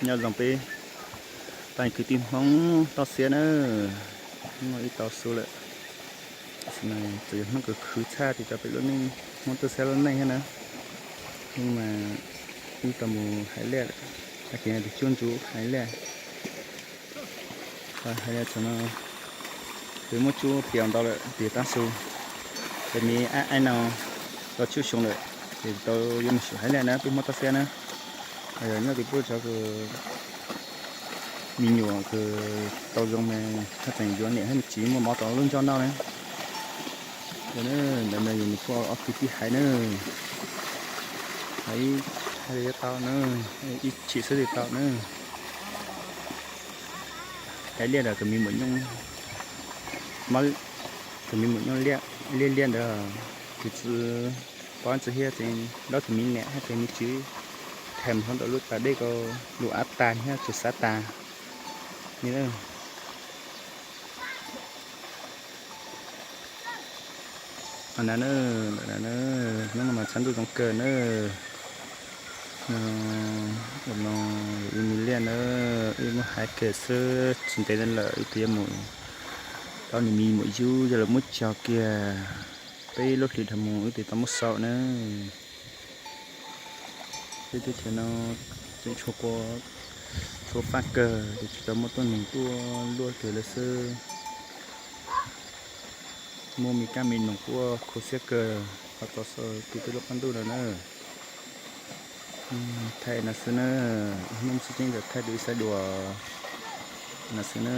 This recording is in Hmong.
Nyob zoo peb pab kwv tij Hmoob toj siab na, hnub no wb tau xu lawm. Txawm yog hnub kws khwv tshaj ces cov peb lub neej Hmoob toj siab lub neej thiab na, hnub mas wb tau mus hais liaj lawm, hais tias tus cuab ntsuv hais liaj. Hais liaj txog no, peb muab cuab pias ntau lawm tias tab su, ces me ab ab no tau tsib xyoo lawm, ces tau yuav mus xyuas hais liaj na peb Hmoob toj siab na. Nyob tim peb cov kws me nyuam kws tau zoo mas haj tseem yuav niam thiab txiv muaj mov rau lub ntsoj noj na. Ntawm no yog nws poj ob kwv tij hais na, hais ib hais li tau na, ib chim xwb li tau na. Hais liaj los kws me muam nyooj, kws me muam nyooj liaj liaj ntawd, kws txwv pob txwv hiab tseem laub tug me niam hab tseem me tswv, them hlob ntawm lub pas dej ko, lub av tas thiab tsuas xav tas li na. Ntawm no, hnub no mas tshav ntuj zoo kawg na. Ua no, wb me liaj na, wb muab hais kiag xwb tsis ntev lawm wb twb yuav mus tau nws me muam yub yog lawv muab tso kiag, peb lub hlis dhau mus wb twb tau muab xaus na. Peb teb chaws no tseem tshuav kua, tshuav faj kawg, tes tsis tau muaj tuab neeg tuaj luaj kiag lawm xwb. Muaj me kab me noog tuaj khuv siab kawg, qhov txog xaus peb lub qab ntuj no na. Thaij no xwb na, ib hnub xwb ceeb tsam thaij rau ib saib dua no xwb na.